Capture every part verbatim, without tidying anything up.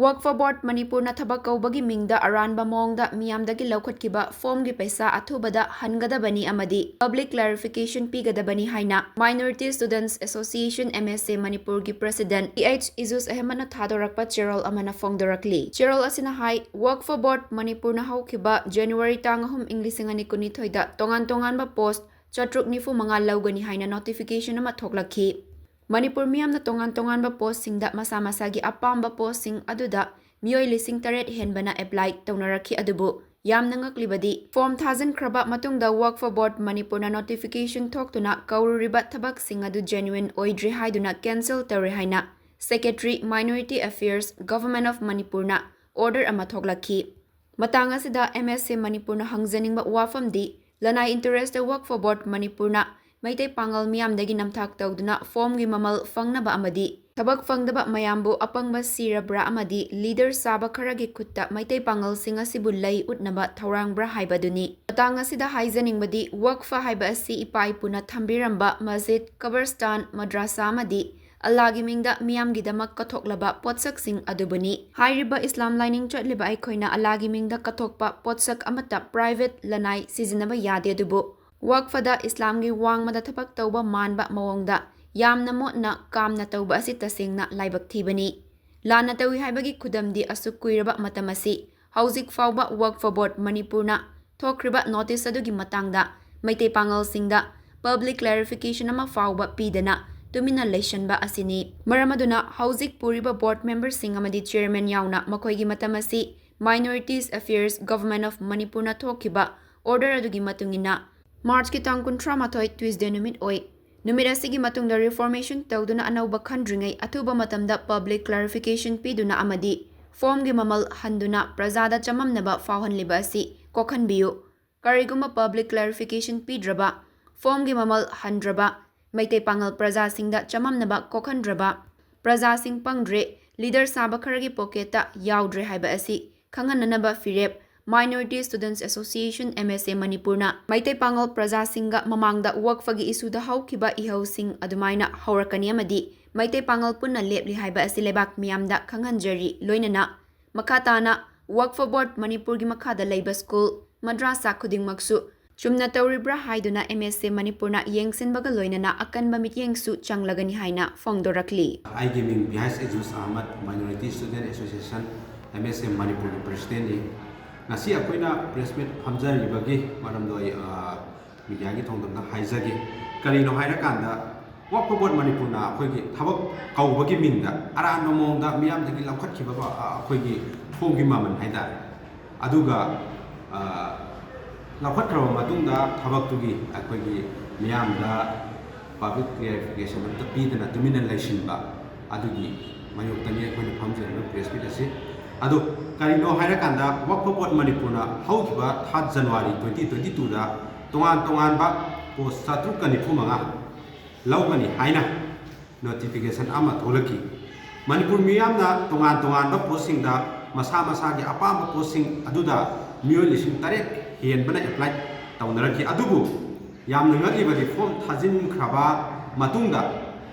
ꯋꯛꯐ ꯕꯣꯔꯗ ꯃꯅꯤꯄꯨꯔꯅ ꯊꯕꯛ ꯀꯧꯕꯒꯤ ꯃꯤꯡꯗ ꯑꯔꯥꯟꯕ ꯃꯑꯣꯡꯗ ꯃꯤꯌꯥꯝꯗꯒꯤ ꯂꯧꯈꯠꯈꯤꯕ ꯐꯣꯔꯝꯒꯤ ꯄꯩꯁꯥ ꯑꯊꯨꯕꯗ ꯍꯟꯒꯗꯕꯅꯤ ꯑꯃꯗꯤ ꯄꯕ꯭ꯂꯤꯛ ꯀ꯭ꯂꯦꯔꯤꯐꯤꯀꯦꯁꯟ ꯄꯤꯒꯗꯕꯅꯤ ꯍꯥꯏꯅ Minority Students Association, M S A, ꯃꯅꯤꯄꯨꯔꯒꯤ ꯄ꯭ꯔꯦꯁꯤꯗꯦꯟꯠ ꯇꯤ ꯑꯩꯆ ꯏꯖꯨꯁ ꯑꯍꯃꯗꯅ ꯊꯥꯗꯣꯔꯛꯄ ꯆꯦꯔꯣꯜ ꯑꯃꯅ ꯐꯣꯡꯗꯣꯔꯛꯂꯤ꯫ ꯆꯦꯔꯣꯜ ꯑꯁꯤꯅ ꯍꯥꯏ, ꯋꯛꯐ ꯕꯣꯔꯗ ꯃꯅꯤꯄꯨꯔꯅ ꯍꯧꯈꯤꯕ ꯖꯅꯋꯥꯔꯤ ꯇꯥꯡ ꯑꯍꯨꯝ, ꯏꯪ ꯂꯤꯁꯤꯡ ꯑꯅꯤ ꯀꯨꯟꯅꯤꯊꯣꯏꯗ ꯇꯣꯉꯥꯟ ꯇꯣꯉꯥꯟꯕ ꯄꯣꯁ ꯆꯥꯇ꯭ꯔꯨꯛ ꯅꯤꯐꯨ ꯃꯉꯥ ꯂꯧꯒꯅꯤ ꯍꯥꯏꯅ ꯅꯣꯇꯤꯐꯤꯀꯦꯁꯟ ꯑꯃ ꯊꯣꯛꯂꯛꯈꯤ꯫ ꯃꯅꯤꯄꯨꯔ ꯃꯤꯌꯥꯝꯅ ꯇꯣꯉꯥꯟ ꯇꯣꯉꯥꯟꯕ ꯄꯣꯁꯁꯤꯡꯗ ꯃꯁꯥ ꯃꯁꯥꯒꯤ ꯑꯄꯥꯝꯕ ꯄꯣꯁꯁꯤꯡ ꯑꯗꯨꯗ ꯃꯤꯑꯣꯏ ꯂꯤꯁꯤꯡ ꯇꯔꯦꯠ ꯍꯦꯟꯕꯅ ꯑꯦꯄ꯭ꯂꯥꯏ ꯇꯧꯅꯔꯛꯈꯤ꯫ ꯑꯗꯨꯕꯨ ꯌꯥꯝꯅ ꯉꯛꯂꯤꯕꯗꯤ, ꯐꯣꯔꯝ ꯊꯥꯖꯤꯟꯈ꯭ꯔꯕ ꯃꯇꯨꯡꯗ ꯋꯛꯐ ꯕꯣꯔꯗ ꯃꯅꯤꯄꯨꯔꯅ ꯅꯣꯇꯤꯐꯤꯀꯦꯁꯟ ꯊꯣꯛꯇꯨꯅ ꯀꯧꯔꯨꯔꯤꯕ ꯊꯕꯛꯁꯤꯡ ꯑꯗꯨ ꯖꯦꯅꯨꯏꯟ ꯑꯣꯏꯗ꯭ꯔꯦ ꯍꯥꯏꯗꯨꯅ ꯀꯦꯟꯁꯦꯜ ꯇꯧꯔꯦ ꯍꯥꯏꯅ Secretary, Minority Affairs, Government of ꯃꯅꯤꯄꯨꯔꯅ ꯑꯣꯔꯗꯔ ꯑꯃ ꯊꯣꯛꯂꯛꯈꯤ꯫ ꯃꯇꯥꯡ ꯑꯁꯤꯗ M S A ꯃꯅꯤꯄꯨꯔꯅ ꯍꯪꯖꯅꯤꯡꯕ ꯋꯥꯐꯝꯗꯤ, ꯂꯅꯥꯏ ꯏꯟꯇꯔꯦꯁꯇ ꯋꯛꯐ ꯕꯣꯔꯗ ꯃꯅꯤꯄꯨꯔꯅ ꯃꯩꯇꯩ ꯄꯥꯉꯜ ꯃꯤꯌꯥꯝꯗꯒꯤ ꯅꯝꯊꯥꯛ ꯇꯧꯗꯨꯅ ꯐꯣꯔꯝꯒꯤ ꯃꯃꯜ ꯐꯪꯅꯕ ꯑꯃꯗꯤ ꯊꯕꯛ ꯐꯪꯗꯕ ꯃꯌꯥꯝꯕꯨ ꯑꯄꯪꯕ ꯁꯤꯔꯕ꯭ꯔꯥ ꯑꯃꯗꯤ ꯂꯤꯗꯔ ꯆꯥꯕ ꯈꯔꯒꯤ ꯈꯨꯠꯇ ꯃꯩꯇꯩ ꯄꯥꯉꯜꯁꯤꯡ ꯑꯁꯤꯕꯨ ꯂꯩ ꯎꯠꯅꯕ ꯊꯧꯔꯥꯡꯕ꯭ꯔꯥ ꯍꯥꯏꯕꯗꯨꯅꯤ꯫ ꯃꯇꯥꯡ ꯑꯁꯤꯗ ꯍꯥꯏꯖꯅꯤꯡꯕꯗꯤ, ꯋꯛꯐ ꯍꯥꯏꯕ ꯑꯁꯤ ꯏꯄꯥ ꯏꯄꯨꯅ ꯊꯝꯕꯤꯔꯝꯕ ꯃꯁꯖꯤꯗ, ꯀꯕꯔꯁꯇꯥꯟ, ꯃꯗ꯭ꯔꯥꯁꯥ ꯑꯃꯗꯤ ꯑꯜꯂꯥꯒꯤ ꯃꯤꯡꯗ ꯃꯤꯌꯥꯝꯒꯤꯗꯃꯛ ꯀꯠꯊꯣꯛꯂꯕ ꯄꯣꯠꯁꯛꯁꯤꯡ ꯑꯗꯨꯕꯨꯅꯤ꯫ ꯍꯥꯏꯔꯤꯕ ꯏꯁꯂꯥꯝ ꯂꯥꯏꯅꯤꯡ ꯆꯠꯂꯤꯕ ꯑꯩꯈꯣꯏꯅ ꯑꯜꯂꯥꯒꯤ ꯃꯤꯡꯗ ꯀꯠꯊꯣꯛꯄ ꯄꯣꯠꯁꯛ ꯑꯃꯠꯇ ꯄ꯭ꯔꯥꯏꯚꯦꯠ ꯂꯅꯥꯏ ꯁꯤꯖꯤꯟꯅꯕ ꯌꯥꯗꯦ꯫ ꯑꯗꯨꯕꯨ ꯋꯛꯐꯗ ꯏꯁꯂꯥꯝꯒꯤ ꯋꯥꯡꯃꯗ ꯊꯕꯛ ꯇꯧꯕ ꯃꯥꯟꯕ ꯃꯑꯣꯡꯗ ꯌꯥꯝꯅ ꯃꯣꯠꯅ ꯀꯥꯝꯅ ꯇꯧꯕ ꯑꯁꯤ ꯇꯁꯦꯡꯅ ꯂꯥꯏꯕꯛ ꯊꯤꯕꯅꯤ꯫ ꯂꯥꯟꯅ ꯇꯧꯏ ꯍꯥꯏꯕꯒꯤ ꯈꯨꯗꯝꯗꯤ ꯑꯁꯨꯛ ꯀꯨꯏꯔꯕ ꯃꯇꯝ ꯑꯁꯤ ꯍꯧꯖꯤꯛ ꯐꯥꯎꯕ ꯋꯛꯐ ꯕꯣꯔꯗ ꯃꯅꯤꯄꯨꯔꯅ ꯊꯣꯛꯈ꯭ꯔꯤꯕ ꯅꯣꯇꯤꯁ ꯑꯗꯨꯒꯤ ꯃꯇꯥꯡꯗ ꯃꯩꯇꯩ ꯄꯥꯉꯜꯁꯤꯡꯗ ꯄꯕ꯭ꯂꯤꯛ ꯀ꯭ꯂꯦꯔꯤꯐꯤꯀꯦꯁꯟ ꯑꯃ ꯐꯥꯎꯕ ꯄꯤꯗꯅ ꯇꯨꯃꯤꯟꯅ ꯂꯩꯁꯟꯕ ꯑꯁꯤꯅꯤ꯫ ꯃꯔꯝ ꯑꯗꯨꯅ ꯍꯧꯖꯤꯛ ꯄꯨꯔꯤꯕ ꯕꯣꯔꯗ ꯃꯦꯝꯕꯔꯁꯤꯡ ꯑꯃꯗꯤ ꯆꯤꯌꯔꯃꯦꯟ ꯌꯥꯎꯅ ꯃꯈꯣꯏꯒꯤ ꯃꯇꯝ ꯑꯁꯤ Minorities Affairs, Government of ꯃꯅꯤꯄꯨꯔꯅ ꯊꯣꯛꯈꯤꯕ ꯑꯣꯔꯗꯔ ꯑꯗꯨꯒꯤ ꯃꯇꯨꯡ ꯏꯟꯅ ꯃꯥꯔꯆꯀꯤ ꯇꯥꯡ ꯀꯨꯟꯊ꯭ꯔꯥ ꯃꯥꯊꯣꯏ, ꯇ꯭ꯌꯨꯁꯗꯦ ꯅꯨꯃꯤꯠ ꯑꯣꯏ꯫ ꯅꯨꯃꯤꯠ ꯑꯁꯤꯒꯤ ꯃꯇꯨꯡꯗ ꯔꯤꯐꯣꯔꯃꯦꯁꯟ ꯇꯧꯗꯨꯅ ꯑꯅꯧꯕ ꯈꯟꯗ꯭ꯔꯤꯉꯩ ꯑꯊꯨꯕ ꯃꯇꯝꯗ ꯄꯕ꯭ꯂꯤꯛ ꯀ꯭ꯂꯦꯔꯤꯐꯤꯀꯦꯁꯟ ꯄꯤꯗꯨꯅ ꯑꯃꯗꯤ ꯐꯣꯔꯝꯒꯤ ꯃꯃꯜ ꯍꯟꯗꯨꯅ ꯄ꯭ꯔꯖꯥꯗ ꯆꯃꯝꯅꯕ ꯐꯥꯎꯍꯜꯂꯤꯕ ꯑꯁꯤ ꯀꯣꯛꯍꯟꯕꯤꯌꯨ꯫ ꯀꯔꯤꯒꯨꯝꯕ ꯄꯕ꯭ꯂꯤꯛ ꯀ꯭ꯂꯦꯔꯤꯐꯤꯀꯦꯁꯟ ꯄꯤꯗ꯭ꯔꯕ, ꯐꯣꯔꯝꯒꯤ ꯃꯃꯜ ꯍꯟꯗ꯭ꯔꯕ, ꯃꯩꯇꯩ ꯄꯥꯉꯜ ꯄ꯭ꯔꯖꯥꯁꯤꯡꯗ ꯆꯃꯝꯅꯕ ꯀꯣꯛꯍꯟꯗ꯭ꯔꯕ, ꯄ꯭ꯔꯖꯥꯁꯤꯡ ꯄꯪꯗ꯭ꯔꯦ, ꯂꯤꯗꯔ ꯁꯥꯕ ꯈꯔꯒꯤ ꯄꯣꯀꯦꯠꯇ ꯌꯥꯎꯗ꯭ꯔꯦ ꯍꯥꯏꯕ ꯑꯁꯤ ꯈꯪꯍꯟꯅꯅꯕ ꯐꯤꯔꯦꯞ Minority Students Association, M S A, ꯃꯅꯤꯄꯨꯔꯅ ꯃꯩꯇꯩ ꯄꯥꯉꯜ ꯄ꯭ꯔꯖꯥꯁꯤꯡꯒ ꯃꯃꯥꯡꯗ ꯋꯛꯐꯒꯤ ꯏꯁꯨꯗ ꯍꯧꯈꯤꯕ ꯏꯍꯧꯁꯤꯡ ꯑꯗꯨꯃꯥꯏꯅ ꯍꯧꯔꯛꯀꯅꯤ ꯑꯃꯗꯤ ꯃꯩꯇꯩ ꯄꯥꯉꯜ ꯄꯨꯟꯅ ꯂꯦꯞꯂꯤ ꯍꯥꯏꯕ ꯑꯁꯤ ꯂꯩꯕꯥꯛ ꯃꯤꯌꯥꯝꯗ ꯈꯪꯍꯟꯖꯔꯤ꯫ ꯂꯣꯏꯅꯅ ꯃꯈꯥ ꯇꯥꯅ ꯋꯛꯐ ꯕꯣꯔꯗ ꯃꯅꯤꯄꯨꯔꯒꯤ ꯃꯈꯥꯗ ꯂꯩꯕ ꯁ꯭ꯀꯨꯜ, ꯃꯗ꯭ꯔꯥꯁꯥ ꯈꯨꯗꯤꯡꯃꯛꯁꯨ ꯆꯨꯝꯅ ꯇꯧꯔꯤꯕ꯭ꯔꯥ ꯍꯥꯏꯗꯨꯅ ꯑꯦꯝ ꯑꯦꯁ ꯑꯦ ꯃꯅꯤꯄꯨꯔꯅ ꯌꯦꯡꯁꯤꯟꯕꯒ ꯂꯣꯏꯅꯅ ꯑꯀꯟꯕ ꯃꯤꯠꯌꯦꯡꯁꯨ ꯆꯪꯂꯒꯅꯤ ꯍꯥꯏꯅ ꯐꯣꯡꯗꯣꯔꯛꯂꯤ꯫ ꯑꯩꯒꯤ ꯃꯤꯡ ꯕꯤꯍꯥꯏꯁ ꯑꯦꯖꯨꯁ Ahmad, minority student association, M ꯑꯦꯁ ꯑꯦ ꯃꯅꯤꯄꯨꯔꯒꯤ ꯄ꯭ꯔꯦꯁꯤꯗꯦꯟꯠꯅꯤ꯫ ꯉꯁꯤ ꯑꯩꯈꯣꯏꯅ ꯄ꯭ꯔꯦꯁ ꯃꯤꯠ ꯐꯝꯖꯔꯤꯕꯒꯤ ꯃꯔꯝꯗꯣ ꯑꯩ, ꯑ, ꯃꯤꯗꯤꯌꯥꯒꯤ ꯊꯣꯡꯗꯝꯗ ꯍꯥꯏꯖꯒꯦ꯫ ꯀꯔꯤꯅꯣ ꯍꯥꯏꯔꯀꯥꯟꯗ, ꯋꯛꯐ ꯕꯣꯔꯗ ꯃꯅꯤꯄꯨꯔꯅ ꯑꯩꯈꯣꯏꯒꯤ ꯊꯕꯛ ꯀꯧꯕꯒꯤ ꯃꯤꯡꯗ ꯑꯔꯥꯟꯕ ꯃꯑꯣꯡꯗ ꯃꯤꯌꯥꯝꯗꯒꯤ ꯂꯧꯈꯠꯈꯤꯕ, ꯑ, ꯑꯩꯈꯣꯏꯒꯤ ꯐꯣꯝꯒꯤ ꯃꯃꯜ ꯍꯥꯏꯇꯥꯔꯦ꯫ ꯑꯗꯨꯒ, ꯑ, ꯂꯧꯈꯠꯈ꯭ꯔꯕ ꯃꯇꯨꯡꯗ ꯊꯕꯛꯇꯨꯒꯤ ꯑꯩꯈꯣꯏꯒꯤ ꯃꯤꯌꯥꯝꯗ ꯄꯕ꯭ꯂꯤꯛ ꯀ꯭ꯂꯦꯔꯤꯐꯤꯀꯦꯁꯟ ꯑꯝꯇ ꯄꯤꯗꯅ ꯇꯨꯃꯤꯟꯅ ꯂꯩꯁꯤꯟꯕ, ꯑꯗꯨꯒꯤ ꯃꯥꯌꯣꯛꯇꯅꯤ ꯑꯩꯈꯣꯏꯅ ꯐꯝꯖꯔꯤꯕ ꯄ꯭ꯔꯦꯁ ꯃꯤꯠ ꯑꯁꯤ꯫ ꯑꯗꯨ ꯀꯔꯤꯅꯣ ꯍꯥꯏꯔꯀꯥꯟꯗ, ꯋꯛꯐ ꯕꯣꯔꯗ ꯃꯅꯤꯄꯨꯔꯅ ꯍꯧꯈꯤꯕ ꯊꯥ ꯖꯅꯋꯥꯔꯤ twenty twenty twoꯗ ꯇꯣꯉꯥꯟ ꯇꯣꯉꯥꯟꯕ ꯄꯣꯁ ꯆꯥꯇ꯭ꯔꯨꯛꯀ ꯅꯤꯐꯨ ꯃꯉꯥ ꯂꯧꯒꯅꯤ ꯍꯥꯏꯅ ꯅꯣꯇꯤꯐꯤꯀꯦꯁꯟ ꯑꯃ ꯊꯣꯛꯂꯛꯈꯤ꯫ ꯃꯅꯤꯄꯨꯔ ꯃꯤꯌꯥꯝꯅ ꯇꯣꯉꯥꯟ ꯇꯣꯉꯥꯟꯕ ꯄꯣꯁꯁꯤꯡꯗ ꯃꯁꯥ ꯃꯁꯥꯒꯤ ꯑꯄꯥꯝꯕ ꯄꯣꯁꯁꯤꯡ ꯑꯗꯨꯗ ꯃꯤꯑꯣꯏ ꯂꯤꯁꯤꯡ ꯇꯔꯦꯠ ꯍꯦꯟꯕꯅ ꯑꯦꯄ꯭ꯂꯥꯏ ꯇꯧꯅꯔꯛꯈꯤ꯫ ꯑꯗꯨꯕꯨ ꯌꯥꯝꯅ ꯉꯛꯂꯤꯕꯗꯤ, ꯐꯣꯝ ꯊꯥꯖꯤꯟꯈ꯭ꯔꯕ ꯃꯇꯨꯡꯗ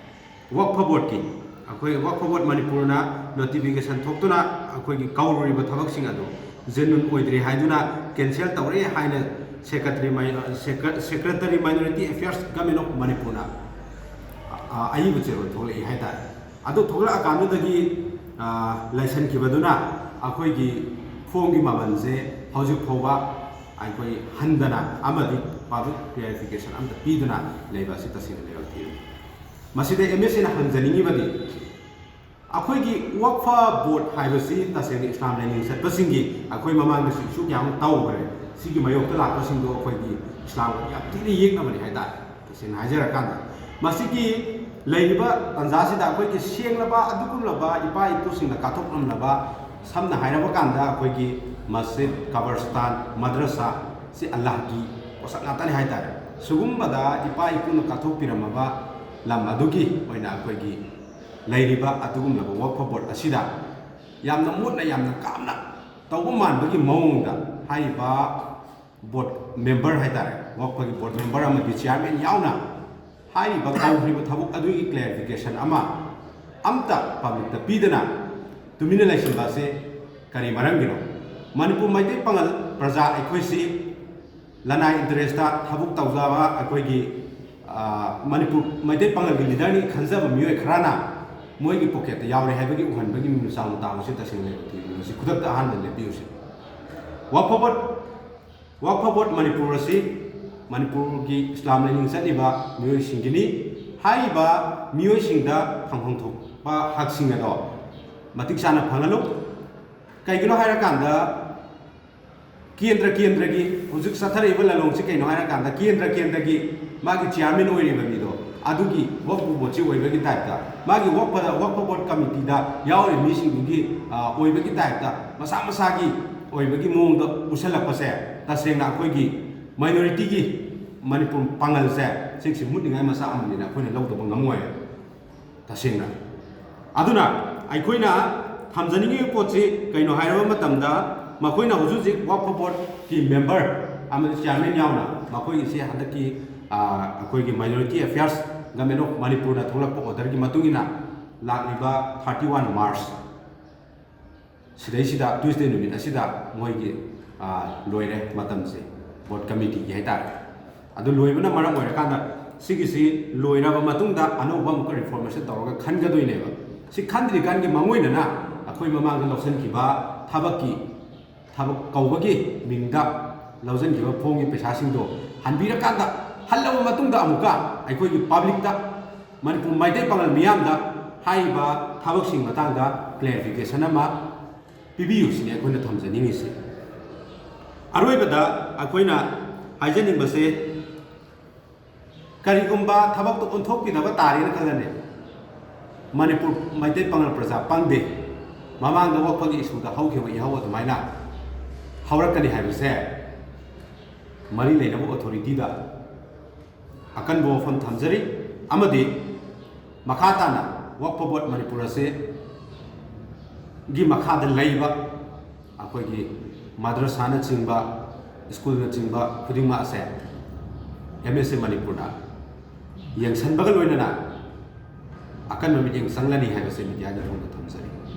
ꯋꯛꯐ ꯕꯣꯔꯗꯀꯤ, ꯑꯩꯈꯣꯏ ꯋꯛꯐ ꯕꯣꯔꯗ ꯃꯅꯤꯄꯨꯔꯅ ꯅꯣꯇꯤꯐꯤꯀꯦꯁꯟ ꯊꯣꯛꯇꯨꯅ ꯑꯩꯈꯣꯏꯒꯤ ꯀꯧꯔꯨꯔꯤꯕ ꯊꯕꯛꯁꯤꯡ ꯑꯗꯨ ꯖꯦꯅꯨꯟ ꯑꯣꯏꯗ꯭ꯔꯦ ꯍꯥꯏꯗꯨꯅ ꯀꯦꯟꯁꯦꯜ ꯇꯧꯔꯦ ꯍꯥꯏꯅ secretary mi-, secre-, secretary minority affairs government of ꯃꯅꯤꯄꯨꯔꯅ, ꯑ, ꯑꯏꯕ ꯆꯦꯔꯣꯜ ꯊꯣꯛꯂꯛꯏ ꯍꯥꯏꯇꯥꯔꯦ꯫ ꯑꯗꯨ ꯊꯣꯛꯂꯛꯑꯀꯥꯟꯗꯨꯗꯒꯤ, ꯑ, ꯂꯩꯁꯟꯈꯤꯕꯗꯨꯅ ꯑꯩꯈꯣꯏꯒꯤ ꯐꯣꯝꯒꯤ ꯃꯃꯜꯁꯦ ꯍꯧꯖꯤꯛ ꯐꯥꯎꯕ ꯑꯩꯈꯣꯏ ꯍꯟꯗꯅ ꯑꯃꯗꯤ ꯄꯕ꯭ꯂꯤꯛ ꯀ꯭ꯂꯦꯔꯤꯐꯤꯀꯦꯁꯟ ꯑꯝꯇ ꯄꯤꯗꯅ ꯂꯩꯕ ꯑꯁꯤ ꯇꯁꯦꯡꯅ ꯂꯩꯕꯥꯛ ꯊꯤꯔꯦ꯫ ꯃꯁꯤꯗ ꯑꯦꯝ ꯑꯦꯁ ꯑꯦꯅ ꯍꯪꯖꯅꯤꯡꯉꯤꯕꯗꯤ, ꯑꯩꯈꯣꯏꯒꯤ ꯋꯛꯐ ꯕꯣꯔꯗ ꯍꯥꯏꯕꯁꯤ ꯇꯁꯦꯡꯅ ꯏꯁꯂꯥꯝ ꯂꯥꯏꯅꯤꯡ ꯆꯠꯄꯁꯤꯡꯒꯤ, ꯑꯩꯈꯣꯏ ꯃꯃꯥꯡꯗꯁꯨ ꯏꯁꯨ ꯀꯌꯥ ꯑꯃ ꯇꯧꯈ꯭ꯔꯦ, ꯁꯤꯒꯤ ꯃꯥꯌꯣꯛꯇ ꯂꯥꯛꯄꯁꯤꯡꯗꯣ ꯑꯩꯈꯣꯏꯒꯤ ꯏꯁꯂꯥꯝꯒ ꯌꯥꯝ ꯊꯤꯅ ꯌꯦꯛꯅꯕꯅꯤ ꯍꯥꯏꯇꯥꯔꯦ꯫ ꯇꯁꯦꯡꯅ ꯍꯥꯏꯖꯔꯀꯥꯟꯗ, ꯃꯁꯤꯒꯤ ꯂꯩꯔꯤꯕ ꯇꯥꯟꯖꯥꯁꯤꯗ ꯑꯩꯈꯣꯏꯒꯤ ꯁꯦꯡꯂꯕ ꯑꯗꯨꯒꯨꯝꯂꯕ ꯏꯄꯥ ꯏꯄꯨꯁꯤꯡꯅ ꯀꯠꯊꯣꯛꯂꯝꯂꯕ, ꯁꯝꯅ ꯍꯥꯏꯔꯕ ꯀꯥꯟꯗ ꯑꯩꯈꯣꯏꯒꯤ ꯃꯁꯖꯤꯗ, ꯀꯕꯔꯁꯇꯥꯟ, ꯃꯗ꯭ꯔꯁꯥ, ꯁꯤ ꯑꯜꯂꯥꯍꯒꯤ ꯄꯣꯠꯁꯛ ꯉꯥꯛꯇꯅꯤ ꯍꯥꯏꯇꯥꯔꯦ꯫ ꯁꯤꯒꯨꯝꯕꯗ ꯏꯄꯥ ꯏꯄꯨꯅ ꯀꯠꯊꯣꯛꯄꯤꯔꯝꯃꯕ ꯂꯝ ꯑꯗꯨꯒꯤ ꯑꯣꯏꯅ ꯑꯩꯈꯣꯏꯒꯤ ꯂꯩꯔꯤꯕ ꯑꯗꯨꯒꯨꯝꯂꯕ ꯋꯛꯐ ꯕꯣꯔꯗ ꯑꯁꯤꯗ ꯌꯥꯝꯅ ꯃꯣꯠꯅ, ꯌꯥꯝꯅ ꯀꯥꯝꯅ ꯇꯧꯕ ꯃꯥꯟꯕꯒꯤ ꯃꯑꯣꯡꯗ ꯍꯥꯏꯔꯤꯕ ꯕꯣꯔꯗ ꯃꯦꯝꯕꯔ ꯍꯥꯏꯇꯥꯔꯦ, ꯋꯛꯐꯒꯤ ꯕꯣꯔꯗ ꯃꯦꯝꯕꯔ ꯑꯃꯗꯤ ꯆꯤꯌꯥꯔꯃꯦꯟ ꯌꯥꯎꯅ ꯍꯥꯏꯔꯤꯕ ꯀꯧꯈ꯭ꯔꯤꯕ ꯊꯕꯛ ꯑꯗꯨꯒꯤ ꯀ꯭ꯂꯦꯔꯤꯐꯤꯀꯦꯁꯟ ꯑꯃ ꯑꯝꯇ ꯄꯕ꯭ꯂꯤꯛꯇ ꯄꯤꯗꯅ ꯇꯨꯃꯤꯟꯅ ꯂꯩꯁꯤꯟꯕ ꯑꯁꯤ ꯀꯔꯤ ꯃꯔꯝꯒꯤꯅꯣ? ꯃꯅꯤꯄꯨꯔ ꯃꯩꯇꯩ ꯄꯥꯉꯜ ꯄ꯭ꯔꯖꯥ ꯑꯩꯈꯣꯏꯁꯤ ꯂꯅꯥꯏ ꯏꯟꯇꯔꯦꯁꯇ ꯊꯕꯛ ꯇꯧꯖꯕ ꯑꯩꯈꯣꯏꯒꯤ, ꯑ, ꯃꯅꯤꯄꯨꯔ ꯃꯩꯇꯩ ꯄꯥꯉꯜꯒꯤ ꯂꯤꯗꯔꯅꯤ ꯈꯟꯖꯕ ꯃꯤꯑꯣꯏ ꯈꯔꯅ ꯃꯣꯏꯒꯤ ꯄꯣꯀꯦꯠꯇ ꯌꯥꯎꯔꯦ ꯍꯥꯏꯕꯒꯤ ꯎꯍꯟꯕꯒꯤ ꯃꯤꯅꯨ ꯆꯥꯎꯅ ꯇꯥꯕꯁꯤ ꯇꯁꯦꯡꯅ ꯂꯩꯕ ꯊꯤꯕꯅꯤ꯫ ꯃꯁꯤ ꯈꯨꯗꯛꯇ ꯑꯍꯥꯟꯕ ꯂꯦꯞꯄꯤꯌꯨꯁꯤ꯫ ꯋꯥꯛꯐ ꯕꯣꯔꯗ, ꯋꯥꯛꯐ ꯕꯣꯔꯗ ꯃꯅꯤꯄꯨꯔ ꯑꯁꯤ ꯃꯅꯤꯄꯨꯔꯒꯤ ꯏꯁꯂꯥꯝ ꯂꯥꯏꯅꯤꯡ ꯆꯠꯂꯤꯕ ꯃꯤꯑꯣꯏꯁꯤꯡꯒꯤꯅꯤ꯫ ꯍꯥꯏꯔꯤꯕ ꯃꯤꯑꯣꯏꯁꯤꯡꯗ ꯐꯪꯐꯝ ꯊꯣꯛꯄ ꯍꯛꯁꯤꯡ ꯑꯗꯣ ꯃꯇꯤꯛ ꯆꯥꯅ ꯐꯪꯍꯜꯂꯨ꯫ ꯀꯩꯒꯤꯅꯣ ꯍꯥꯏꯔꯀꯥꯟꯗ, ꯀꯦꯟꯗ꯭ꯔ ꯀꯦꯟꯗ꯭ꯔꯒꯤ ꯍꯧꯖꯤꯛ ꯆꯠꯊꯔꯛꯏꯕ ꯂꯥꯂꯣꯡꯁꯤ ꯀꯩꯅꯣ ꯍꯥꯏꯔꯀꯥꯟꯗ, ꯀꯦꯟꯗ꯭ꯔ ꯀꯦꯟꯗ꯭ꯔꯒꯤ ꯃꯥꯒꯤ ꯆꯤꯌꯥꯔꯃꯦꯟ ꯑꯣꯏꯔꯤꯕ ꯃꯤꯗꯣ, ꯑꯗꯨꯒꯤ ꯋꯛꯐ ꯕꯣꯔꯗꯁꯤ ꯑꯣꯏꯕꯒꯤ ꯇꯥꯏꯞꯇ, ꯃꯥꯒꯤ ꯋꯛꯐ, ꯋꯛꯐ ꯕꯣꯔꯗ ꯀꯃꯤꯇꯤꯗ ꯌꯥꯎꯔꯤꯕ ꯃꯤꯁꯤꯡꯗꯨꯒꯤ, ꯑ, ꯑꯣꯏꯕꯒꯤ ꯇꯥꯏꯞꯇ, ꯃꯁꯥ ꯃꯁꯥꯒꯤ ꯑꯣꯏꯕꯒꯤ ꯃꯑꯣꯡꯗ ꯎꯁꯜꯂꯛꯄꯁꯦ, ꯇꯁꯦꯡꯅ ꯑꯩꯈꯣꯏꯒꯤ ꯃꯥꯏꯅꯣꯔꯤꯇꯤꯒꯤ ꯃꯅꯤꯄꯨꯔ ꯄꯥꯉꯜꯁꯦ ꯁꯤꯒꯤꯁꯤ ꯃꯨꯠꯅꯤꯡꯉꯥꯏ ꯃꯆꯥꯛ ꯑꯃꯅꯤꯅ ꯑꯩꯈꯣꯏꯅ ꯂꯧꯗꯕ ꯉꯝꯃꯣꯏ꯫ ꯇꯁꯦꯡꯅ꯫ ꯑꯗꯨꯅ ꯑꯩꯈꯣꯏꯅ ꯊꯝꯖꯅꯤꯡꯉꯤꯕ ꯄꯣꯠꯁꯤ ꯀꯩꯅꯣ ꯍꯥꯏꯔꯕ ꯃꯇꯝꯗ, ꯃꯈꯣꯏꯅ ꯍꯧꯖꯤꯛ ꯍꯧꯖꯤꯛ ꯋꯛꯐ ꯕꯣꯔꯗꯀꯤ ꯃꯦꯝꯕꯔ ꯑꯃꯗꯤ ꯆꯤꯌꯥꯔꯃꯦꯟ ꯌꯥꯎꯅ ꯃꯈꯣꯏꯒꯤꯁꯤ ꯍꯟꯗꯛꯀꯤ, ꯑ, ꯑꯩꯈꯣꯏꯒꯤ Minority Affairs, Government of ꯃꯅꯤꯄꯨꯔꯅ ꯊꯣꯛꯂꯛꯄ orderꯒꯤ ꯃꯇꯨꯡ ꯏꯟꯅ ꯂꯥꯛꯂꯤꯕ thirty one March ꯁꯤꯗꯩꯁꯤꯗ, Tuesday ꯅꯨꯃꯤꯠ ꯑꯁꯤꯗ ꯃꯣꯏꯒꯤ, ꯑ, ꯂꯣꯏꯔꯦ ꯃꯇꯝꯁꯦ, ꯕꯣꯔꯗ ꯀꯃꯤꯇꯤꯒꯤ ꯍꯥꯏꯇꯥꯔꯦ꯫ ꯑꯗꯨ ꯂꯣꯏꯕꯅ ꯃꯔꯝ ꯑꯣꯏꯔꯀꯥꯟꯗ ꯁꯤꯒꯤꯁꯤ ꯂꯣꯏꯔꯕ ꯃꯇꯨꯡꯗ ꯑꯅꯧꯕ ꯑꯃꯨꯛꯀ reformation ꯇꯧꯔꯒ ꯈꯟꯒꯗꯣꯏꯅꯦꯕ꯫ ꯁꯤ ꯈꯟꯗ꯭ꯔꯤꯀꯥꯟꯒꯤ ꯃꯥꯡꯑꯣꯏꯅꯅ ꯑꯩꯈꯣꯏ ꯃꯃꯥꯡꯗ ꯂꯧꯁꯤꯟꯈꯤꯕ ꯊꯕꯛꯀꯤ, ꯊꯕꯛ ꯀꯧꯕꯒꯤ ꯃꯤꯡꯗ ꯂꯧꯁꯤꯟꯈꯤꯕ ꯐꯣꯝꯒꯤ ꯄꯩꯁꯥꯁꯤꯡꯗꯣ ꯍꯟꯕꯤꯔꯀꯥꯟꯗ, ꯍꯜꯂꯕ ꯃꯇꯨꯡꯗ ꯑꯃꯨꯛꯀ ꯑꯩꯈꯣꯏꯒꯤ ꯄꯕ꯭ꯂꯤꯛꯇ, ꯃꯅꯤꯄꯨꯔ ꯃꯩꯇꯩ ꯄꯥꯉꯜ ꯃꯤꯌꯥꯝꯗ ꯍꯥꯏꯔꯤꯕ ꯊꯕꯛꯁꯤꯡ ꯃꯇꯥꯡꯗ clarification ꯑꯃ ꯄꯤꯕꯤꯌꯨ ꯁꯤꯅꯤ ꯑꯩꯈꯣꯏꯅ ꯊꯝꯖꯅꯤꯡꯉꯤꯁꯤ꯫ ꯑꯔꯣꯏꯕꯗ ꯑꯩꯈꯣꯏꯅ ꯍꯥꯏꯖꯅꯤꯡꯕꯁꯦ, ꯀꯔꯤꯒꯨꯝꯕ ꯊꯕꯛꯇꯣ ꯑꯣꯟꯊꯣꯛꯄꯤꯗꯕ ꯇꯥꯔꯦꯅ ꯈꯜꯂꯅꯤ꯫ ꯃꯅꯤꯄꯨꯔ ꯃꯩꯇꯩ ꯄꯥꯉꯜ ꯄ꯭ꯔꯖꯥ ꯄꯪꯗꯦ꯫ ꯃꯃꯥꯡꯗ ꯋꯛꯐꯒꯤ ꯏꯁꯨꯗ ꯍꯧꯈꯤꯕ ꯏꯍꯧ ꯑꯗꯨꯃꯥꯏꯅ ꯍꯧꯔꯛꯀꯅꯤ ꯍꯥꯏꯕꯁꯦ ꯃꯔꯤ ꯂꯩꯅꯕ ꯑꯣꯊꯣꯔꯤꯇꯤꯗ ꯑꯀꯟꯕ ꯋꯥꯐꯝ ꯊꯝꯖꯔꯤ꯫ ꯑꯃꯗꯤ ꯃꯈꯥ ꯇꯥꯅ ꯋꯛꯐ ꯕꯣꯔꯗ ꯃꯅꯤꯄꯨꯔ ꯑꯁꯤ ꯒꯤ ꯃꯈꯥꯗ ꯂꯩꯕ ꯑꯩꯈꯣꯏꯒꯤ ꯃꯗ꯭ꯔꯁꯥꯅꯆꯤꯡꯕ, ꯁ꯭ꯀꯨꯜꯅꯆꯤꯡꯕ ꯈꯨꯗꯤꯡꯃꯛ ꯑꯁꯦ ꯑꯦꯝ ꯑꯦꯁ ꯑꯦ ꯃꯅꯤꯄꯨꯔꯅ ꯌꯦꯡꯁꯤꯟꯕꯒ ꯂꯣꯏꯅꯅ ꯑꯀꯟꯕ ꯃꯤꯠꯌꯦꯡ ꯆꯪꯂꯅꯤ ꯍꯥꯏꯕꯁꯦ ꯃꯤꯗꯤꯌꯥꯒꯤ ꯃꯐꯝꯗ ꯊꯝꯖꯔꯤ꯫